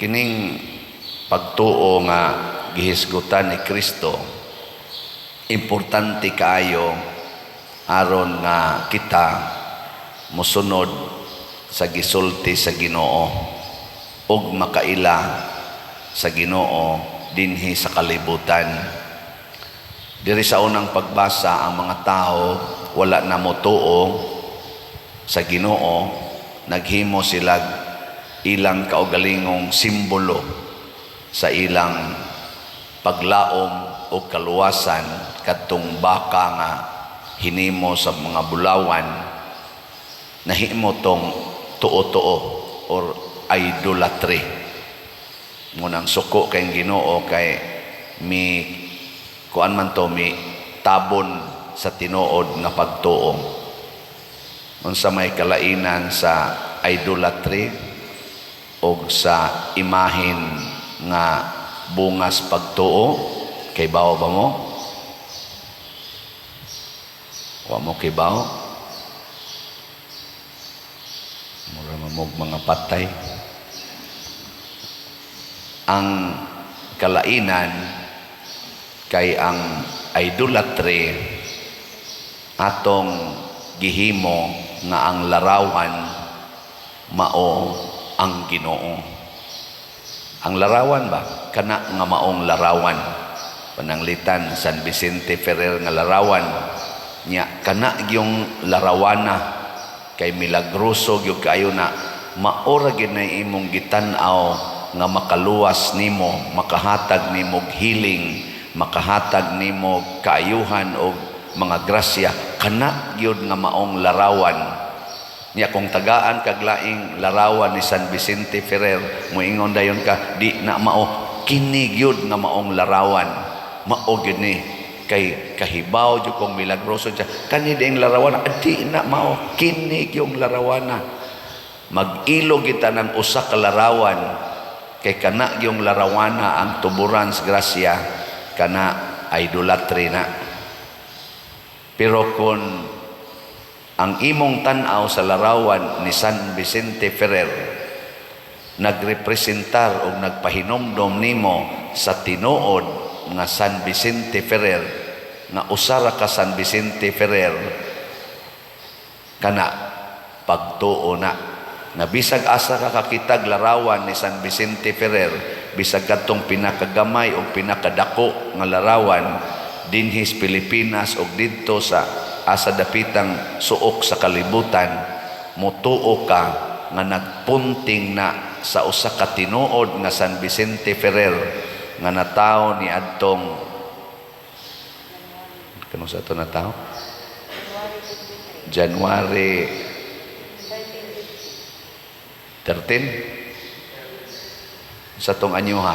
Kining pagtuo nga gihisgutan ni Kristo, importante kaayo aron nga kita mosunod sa gisulti sa Ginoo ug makaila sa Ginoo dinhi sa kalibutan. Diri sa unang pagbasa, ang mga tao wala na motuo sa Ginoo, naghimo sila ilang kaugalingong simbolo sa ilang paglaom o kaluwasan, kadtong baka nga hinimo sa mga bulawan, nahimo tong tuo-tuo or idolatry. Munang suko kay Ginoo kay mi kuan man to, mi tabon sa tinuod nga pagtuo. Unsa may kalainan sa idolatry og sa imahin nga bungas pagtuo? Kay bawo ba mo? Wa mo kibaw? Mura mamog mga patay. Ang kalainan kay ang idolatry, atong gihimo nga ang larawan mao ang Ginoo. Ang larawan ba? Kana nga maong larawan. Pananglitan San Vicente Ferrer nga larawan nya, kana gyung larawana kay milagroso gyud kaayo na maora gyud na imong gitan-aw nga makaluwas nimo, makahatag nimo healing, makahatag nimo kaayuhan og mga grasya, kana gyud nga maong larawan niya. Kung tagaan kag laing larawan ni San Vicente Ferrer, moingon dayon ka, "Di na mao, kini gyud nga maong larawan, mao gyud ni kay kahibaw jud kong milagroso siya. Kani ding larawan, di na mao, kini gyung larawana." Mag-ilo kita ng usa ka larawan kay kana gyung larawana ang tuburan sa grasya, kana idolatry na. Pero kung ang imong tan-aw sa larawan ni San Vicente Ferrer nagrepresentar o nagpahinomdom nimo sa tinuod nga San Vicente Ferrer, nga usa ra ka San Vicente Ferrer, kana pagtuo na nga bisag asa ka kakitag larawan ni San Vicente Ferrer, bisag kadtong pinakagamay o pinakadako nga larawan dinhi sa Pilipinas o didto sa asa dapitang suok sa kalibutan, motuo ka nga nagpunting na sa usa ka tinuod nga San Vicente Ferrer nga natawo ni adtong kano sa ato natawo? January 13 sa tong anyuha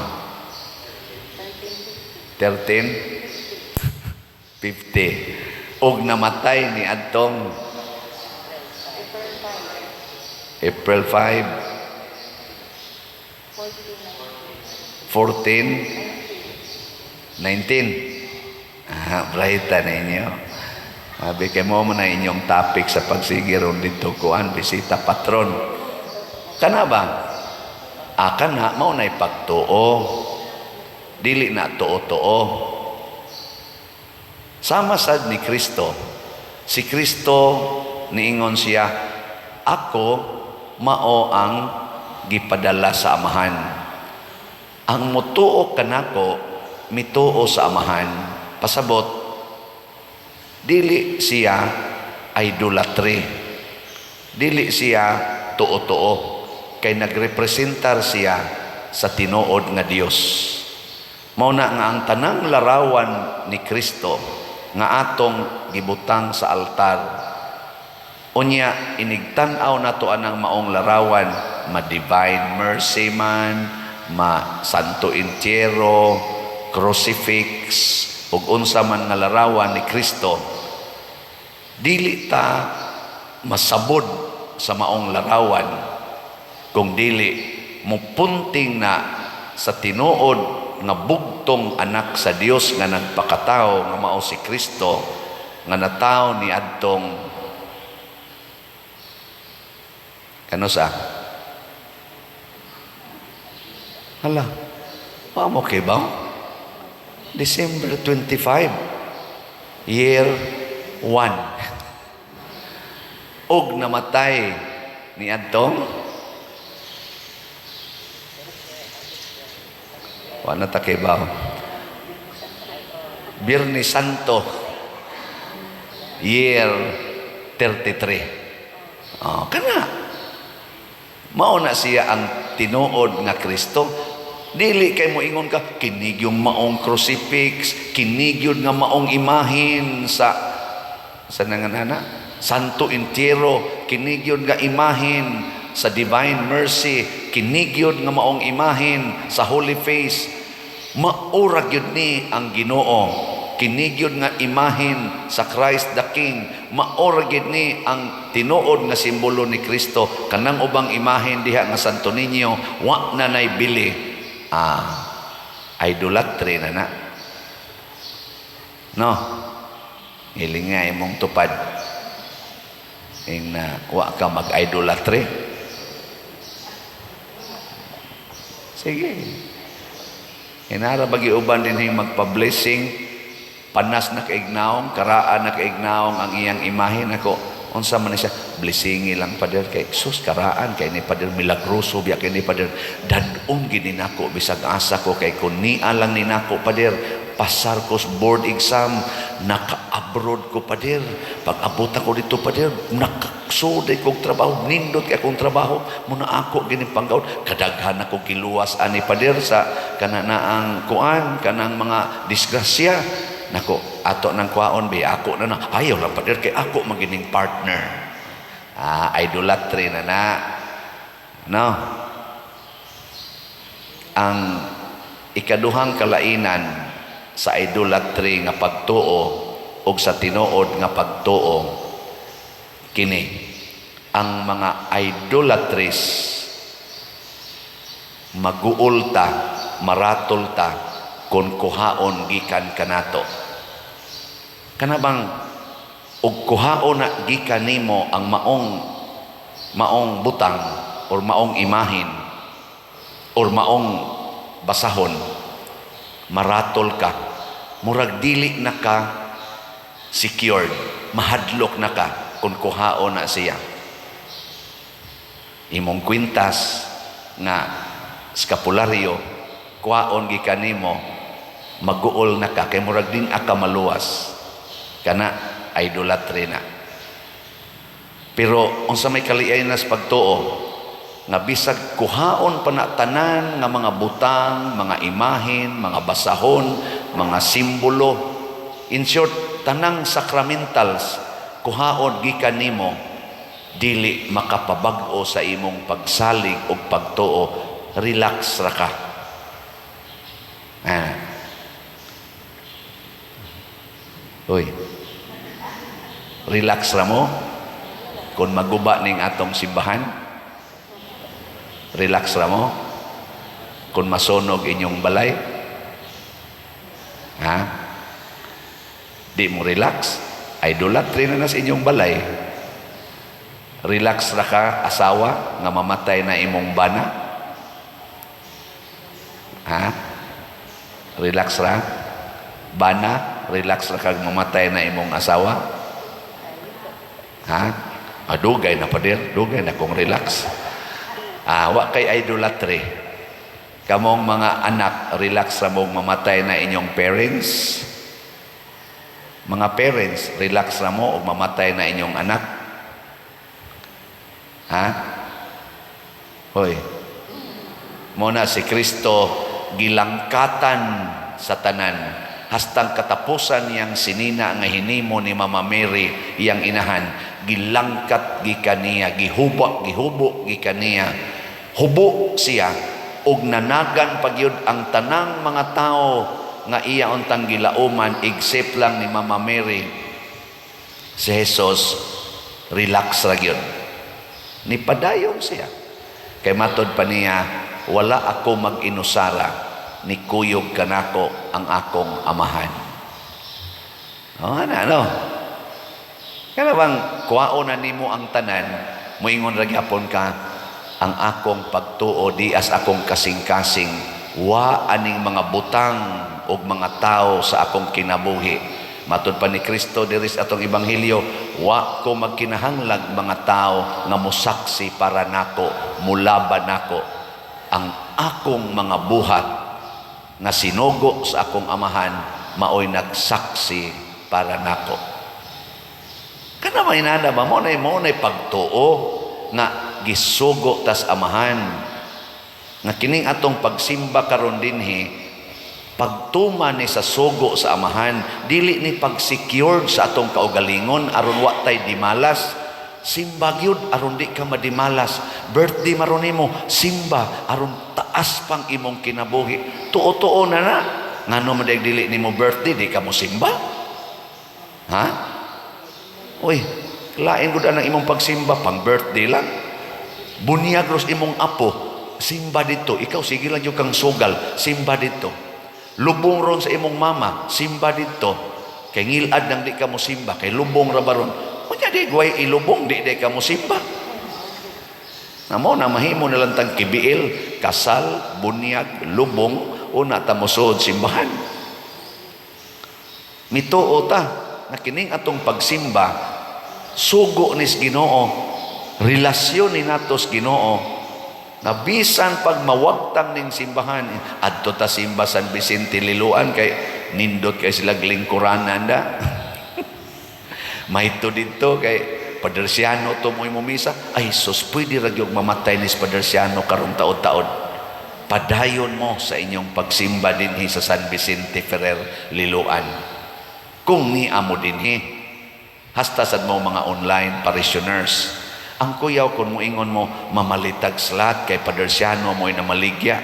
1350 og namatay ni adtong April 5, 14 19. Ah, brighta na inyo. Mabi kay mo na inyong topic sa pagsige ron dito kuan bisita patron. Kana ba? Ah, kana mao nay pagtuo. Dili na tuo-tuo. Sama sad ni Kristo. Si Kristo niingon siya, "Ako mao ang gipadala sa Amahan. Ang mutuo kanako, mituo sa Amahan." Pasabot, dili siya idolatry. Dili siya tuo-tuo. Kay nagrepresentar siya sa tinuod nga Dios. Mao na nga ang tanang larawan ni Kristo nga atong gibutang sa altar. Unya inigtan-aw nato anang maong larawan, ma Divine Mercy man, ma Santo Entierro, crucifix, ug unsa man nga larawan ni Kristo, dili ta masabod sa maong larawan kung dili mupunting na sa tinuod nga bugtong anak sa Dios nga nagpakatao nga mao si Kristo nga natawo ni adtong kano sa Hala, wa mo kay ba? December 25, year 1. Og namatay ni adtong wa na ta kay ba? Biyernes Santo, year 33. Oh, kana. Mao na siya ang tinuod nga Kristo. Dili kay mo ingon ka kini gyung maong crucifix, kini gyud nga maong imahin sa nanganana, Santo Entierro, kini gyud nga imahin sa Divine Mercy, kini gyud nga maong imahin sa Holy Face. Maura gyud ni ang Ginoo. Kini gyud nga imahin sa Christ the King. Maura gyud ni ang tinuod nga simbolo ni Kristo. Kanang ubang imahin diha nga Santo Niño, wa na nay bili. Ah, idolatry na na. No? Hiling nga imong tupad. Ing na wa ka mag-idolatry. Sige. Inara bagi uban din hing magpa-blessing, panas na kaignaong, karaan na kaignaong ang iyang imahe nako. Unsa man ni siya, blessingi lang, pader, kay sus, karaan kay ni pader, milagroso biya kay ni pader, dadon gini nako bisag asa ko, kay kun nia lang ni nako, pader, pasar ko sa board exam, naka-abroad ko, pader, pag abot ako dito, pader, nakasuday kong trabaho, nindot kay akong trabaho, muna ako gini panggawon, kadaghan ako giluwas ani, pader, sa kananaang kuan, kanang mga disgrasya nako, ato nang kuwaon bi ako na na ayaw lang, pader, kay ako magining partner. Ah, idolatry na na, no? Ang ikaduhang kalainan sa idolatry nga pagtuo o sa tinuod nga pagtuo kini: ang mga idolatries, maguol ta, maratol ta kung kuhaon gikan kanato. Kana bang og kuhaon na gikan nimo ang maong butang or maong imahin or maong basahon, maratol ka, murag dili na ka secured, mahadlok na ka kung kuhaon na siya. Imong kwintas nga skapularyo, kuhaon gikan nimo, maguol na ka kay murag din ka maluwas. Kana idolatry na. Pero unsa may kaliay nas pagtuo nga bisag kuhaon pa na tanan nga mga butang, mga imahen, mga basahon, mga simbolo, in short, tanang sacramentals, kuhaon gikan nimo, dili makapabag-o sa imong pagsalig ug pagtuo, relax ra ka. Ah. Uy. Relax ra mo kung maguba ning atong simbahan? Relax ra mo kung masunog inyong balay? Ha? Di mo relax? Idolatry na sa inyong balay. Relax ra ka, asawa, nga mamatay na imong bana? Ha? Relax ra? Bana, relax ra kag mamatay na imong asawa? Ha? Ah, dugay na, pader, dugay na kong relax. Ah, wa kay idolatry. Kamong mga anak, relax ra mong mamatay na inyong parents? Mga parents, relax ra mo og mamatay na inyong anak? Ha? Hoy. Mo na si Kristo gilangkatan sa tanan hastang katapusan niyang sinina nga hinimo ni Mama Mary, iyang inahan, gilangkat gikan niya, gihuba, gihubo gikan niya, hubo siya ug nanagan pagyud ang tanang mga tao nga iya untang gilauman except lang ni Mama Mary. Si Jesus, relax ra gyud, ni padayon siya kay matod pa niya, "Wala ako mag-inusara, ni kuyog kanako ang akong Amahan." Oh, ano, ano? Kana bang kuhaon na nimo ang tanan, moingon ra gyapon ka, Ang akong pagtuo dias akong kasing-kasing, wa aning mga butang og mga tao sa akong kinabuhi. Matud pa ni Kristo diri sa atong ebanghelyo, wa ko magkinahanglag mga tao nga mosaksi para nako, mulaban nako. Ang akong mga buhat nga sinugo sa akong Amahan maoy nagsaksi para nako. Kana may nana ba mo na pagtuo nga gisugo tas Amahan, nga kining atong pagsimba karon dinhi, pagtuman ni sa sugo sa Amahan, dili ni pag-secured sa atong kaugalingon aron wa tay dimalas. Simba gyud aron di ka madimalas. Birthday maron nimo, simba aron taas pang imong kinabuhi. Tuo-tuo na na. Ngano man diay dili nimo birthday, di ka mo simba? Ha? Uy, lain gud ang imong pagsimba pang birthday lang. Bunyag ros imong apo, simba dito. Ikaw sige lang yung kang sugal, simba dito. Lubong ron sa imong mama, simba dito. Kay ngilad nang di ka mo simba, kay lubong ra baron. Unya di gway ilubong, di di ka mo simba. Namo na mahimo na lang tang kibiil, kasal, bunyag, lubong, una ta mosuod simbahan. Mituo ta na kining atong pagsimba, sugo nis Ginoo, relasyon ni natos Ginoo, na bisan pag mawagtang ning simbahan, adto ta simba San Vicente Liloan kay nindot kay sila lingkuranan da. Mahito dito kay Padersiano to mo'y mumisa. Ay sus, pwede ra gyud mamatay ni Padersiano karong taod-taod. Padayon mo sa inyong pagsimba dinhi sa San Vicente Ferrer Liloan. Kung ni amo dinhi, hasta sad mo mga online parishioners. Ang kuyaw kung muingon mo, mamalitag slot kay Padersiano mo'y namaligya.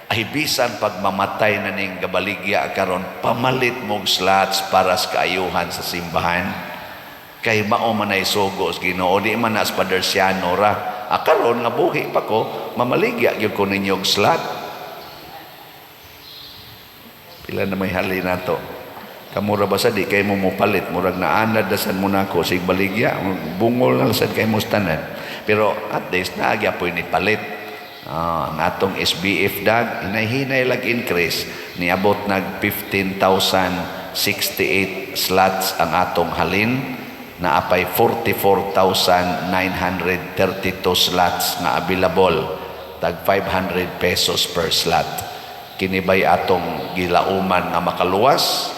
Ay bisan pag mamatay na ning gabaligya karon, pamalit mong slots para sa kaayuhan sa simbahan. Kay mao man ay sugo sa Ginoo, di man na sa Padersiano ra. Ah, karon nga buhi pa ko, mamaligya gyud ko ninyo og slot. Pila na may hali nato? Kamura ba sa di kay mo mopalit, murag naanad na sad mo nako sig baligya, bungol na sad kay mo tanan. Pero at least naagya po'y ni palit. Ah, ang atong SBF dag, hinay-hinay lag increase, niabot nag 15,068 slots ang atong halin, naapay 44,932 slots nga available, tag 500 pesos per slot. Kini bay atong gilauman nga makaluwas?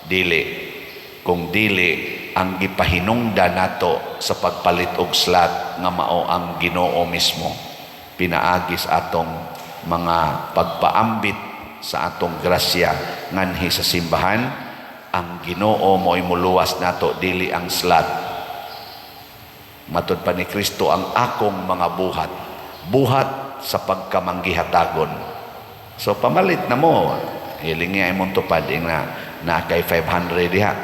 Dili. Kung dili ang gipahinungda nato sa pagpalit og slot nga mao ang Ginoo mismo pinaagi sa atong mga pagpaambit sa atong grasya nganhi sa simbahan, ang Ginoo mo'y muluwas nato, dili ang slot. Matud pa ni Kristo, ang akong mga buhat, buhat sa pagkamanggihatagon. So pamalit na mo, hiling niya imong tupad ing na na kay 500 diha.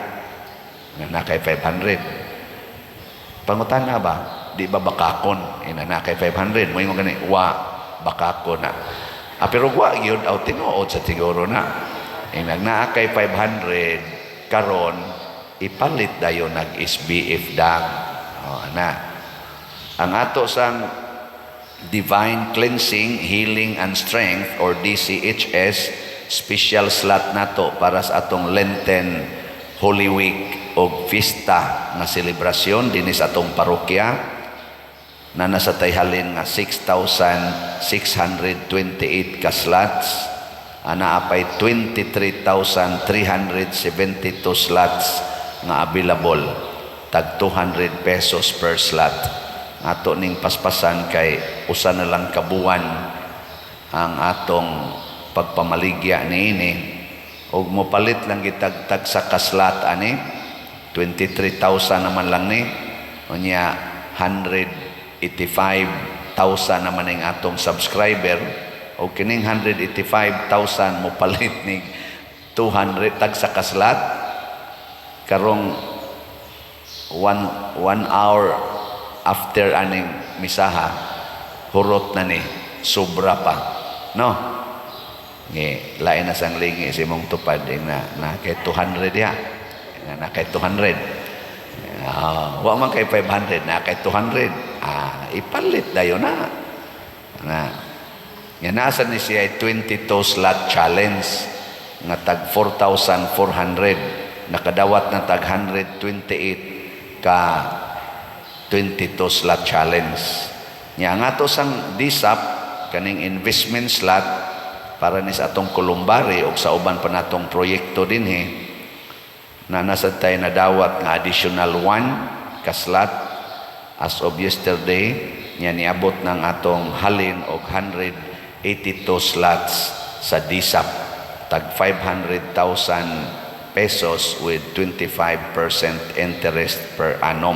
Nga na kay 500. Pangutana ba, di ba bakakon? Ina na kay 500 mo ingon gani, wa bakakon na. Ah, pero wa gyud aw tinuod sa siguro na. Inag naa kay 500 karon, ipalit dayon nag SBF dag. Oh, ana. Ang ato sang Divine Cleansing, Healing and Strength or DCHS special slot nato para sa atong Lenten, Holy Week o Fiesta nga selebrasyon dinhi sa atong parokya na nasa tayhalin nga 6,628 ka slots, ana apay 23,372 slots nga available, tag 200 pesos per slot. Ato ning paspasan kay usa na lang ka buwan ang atong pagpamaligya niini ug mopalit lang gitag tag sa ka slot ani 23,000 naman lang ni. Unya 185,000 naman ang atong subscriber o kining 185,000 mo palit ni 200 tag sa ka slot karong one hour after aning misaha, hurot na ni, sobra pa, no? Ngi lain na sang lingi si mong tupad ing na na kay 200 diha, na na kay 200. Ah, wa man kay 500, na kay 200. Ah, ipalit dayon na. Na. Nga nasa ni siya 22 slot challenge nga tag 4,400, nakadawat na tag 128 ka 22 slot challenge. Nya ang ato sang DSAP, kaning investment slot para ni sa atong columbary o sa uban pa natong proyekto dinhi, na nasa tayo nadawat nga additional 1 ka slot as of yesterday. Nya niabot ng atong halin og 182 slots sa DSAP, tag 500,000 pesos with 25% interest per annum.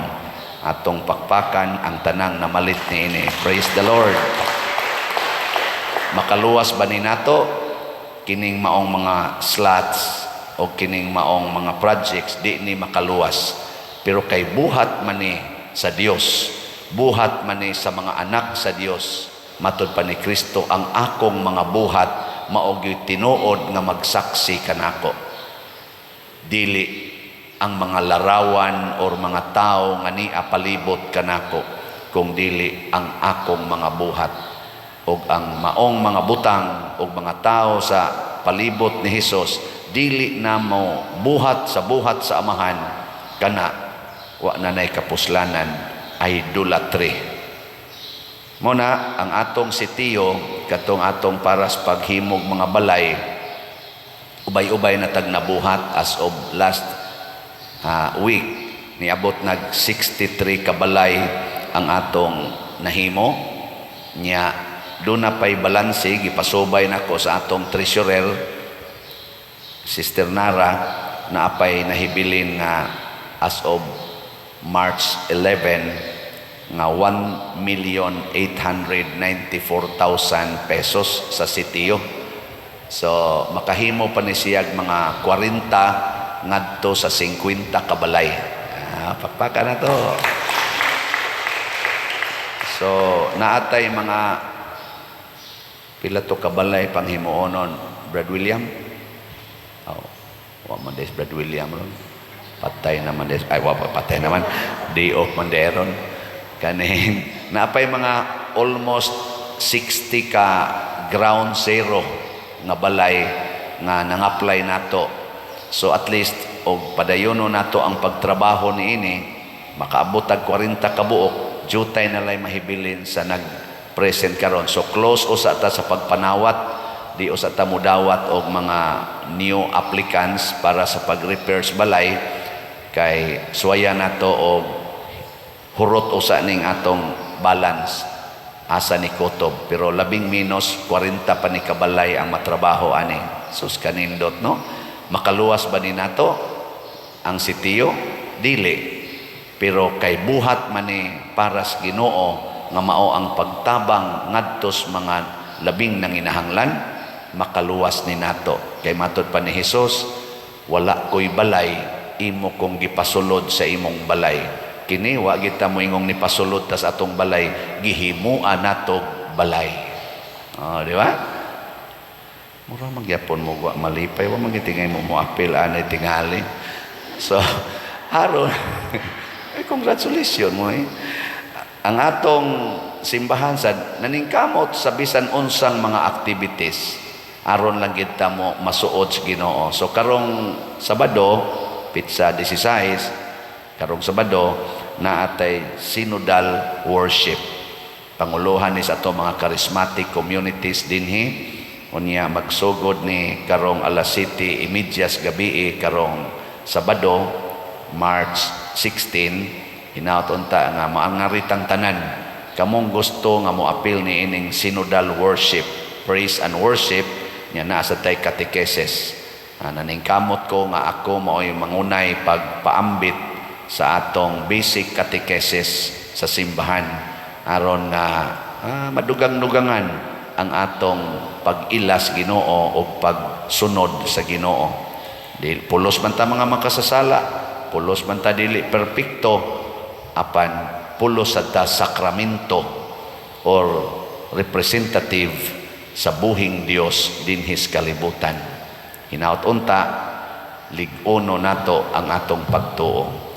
Atong pakpakan ang tanang namalit niini. Praise the Lord. Makaluwas ba ni nato kining maong mga slots o kining maong mga projects? Di ni makaluwas, pero kay buhat man ni sa Dios, buhat man ni sa mga anak sa Dios. Matud pa ni Kristo, "Ang akong mga buhat mao gyud tinuod nga magsaksi kanako, dili ang mga larawan or mga tao nga nia palibot kanako, kung dili ang akong mga buhat." Og ang maong mga butang og mga tao sa palibot ni Hesus dili na mo buhat sa buhat sa Amahan, kana wa na nay kapuslanan, idolatry. Mo na ang atong sitiyo, katong atong para sa paghimog mga balay, ubay-ubay na tag nabuhat. As of last week, niabot nag 63 ka balay ang atong nahimo. Nya doon na pay balanse, gipasubay nako sa atong treasurer, Sister Nara, na apay nahibilin nga as of March 11 nga 1,894,000 pesos sa sitiyo. So makahimo pa ni siyag mga 40 ngadto sa 50 kabalay. Ah, pakpaka na to. So naatay mga pila to kabalay panghimuonon, Brad William? Oh, wa man des Brad William ron. Patay naman des. Ay, wa pa patay naman. Day off man deron. Kaning naapay mga almost 60 ka ground zero nga balay nga nang-apply nato. So at least og padayono nato ang pagtrabaho niini, makaabot tag 40 ka buok, jutay na lay mahibilin sa nag-present karon. So close usa ta sa pagpanawat, di usa ta mudawat og mga new applicants para sa pag-repairs balay, kay suwaya nato og hurot usa ning atong balance asa ni kutob, pero labing minus 40 pa ni kabalay ang matrabaho ani. Sus, kanindot, no? Makaluwas ba ni nato ang sitiyo? Dili, pero kay buhat man ni para sa Ginoo nga mao ang pagtabang ngadto sa mga labing nanginahanglan, makaluwas ni nato. Kay matod pa ni Hesus, "Wala ko'y balay, imo kong gipasulod sa imong balay." Kini wa kita moingong nipasulod ta sa atong balay, gihimua nato balay. Oh, di ba? Mura magyapon mo wa malipay, wa magitingay mo moapil anay tingali. So aron eh, congratulations mo eh. Ang atong simbahan sad naningkamot sa bisan unsang mga activities aron lang gid ta mo masuod sa Ginoo. So karong Sabado, petsa 16, karong Sabado naatay synodal worship. Panguluhan ni sa ato mga charismatic communities dinhi. Unya magsugod ni karong alas 7:30 sa gabi karong Sabado, March 16. Hinaot unta nga maangaritang tanan kamong gusto nga moapil ni ining synodal worship, praise and worship. Nya naa sa tay catechesis. Ah, naningkamot ko nga ako mao'y mangunay pagpaambit sa atong basic catechesis sa simbahan aron nga madugang-dugangan ang atong pag-ilas Ginoo o pagsunod sa Ginoo. Di pulos man ta mga makasasala, pulos man ta dili perpekto, apan pulos sa ta sakramento or representative sa buhing Dios dinhis kalibutan. Hinaot unta lig-uno nato ang atong pagtuo.